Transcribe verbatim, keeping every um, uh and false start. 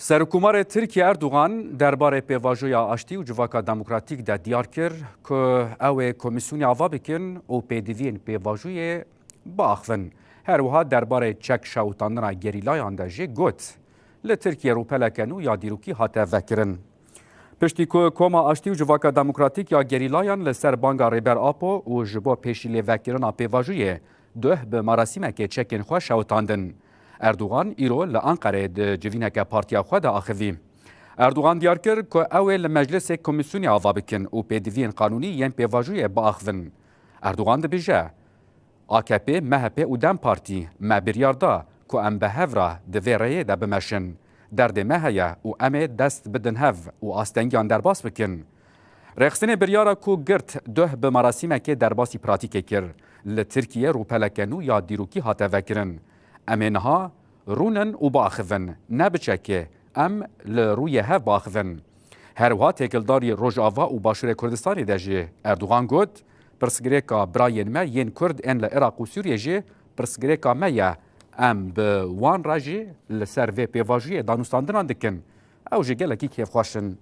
Serokkomarê Tirkiyê Erdogan derbarê pêvajoya aştî û civaka demokratîk de diyar kir ku ew ê komîsyonê ava bikin û pêdiviyên pêvajoyê biaxivin. Her wiha derbarê çek şewitandina gerîlayan de jî got, li Tirkiyê rûpeleke nû ya dîrokî hate vekirin. Piştî ku Koma Aştî û Civaka Demokratîk ya Gerîlayan li ser banga Rêber Apo û ji bo pêşîlêvekirina pêvajoyê duh bi marasîmekê çekên xwe şewitandin. Erdogan îro li Anqereyê di civîneke partiya xwe de axivî. Erdogan diyar kir ku ew ê li meclisê komîsyonê ava bikin û pêdiviyên qanûnî yên pêvajoyê biaxivin. Erdogan dibêje, A K P, M H P û DEM Partî me biryar da ku em bi hev re di vê rêyê de bimeşin. Derdê me heye û em ê dest bidin hev û astengiyan derbas bikin. Rêxistinê biryara ku girt duh bi marasîmekê derbasî pratîkê kir. Li Tirkiyê rûpeleke nû ya dîrokî hate vekirin. Em ê niha rûnin û biaxivin, ne bi çekê, em li rûyê hev biaxivin. Her wiha têkildarî Rojava û Başûrê Kurdistanê de jî Erdogan got, pirsgirêka birayên me yên Kurd ên li Iraq û Sûriyê jî pirsgirêka me ye. Em bi wan re jî li ser vê pêvajoyê danûstandinan dikin. Ew jî gelekî kêfxweş in.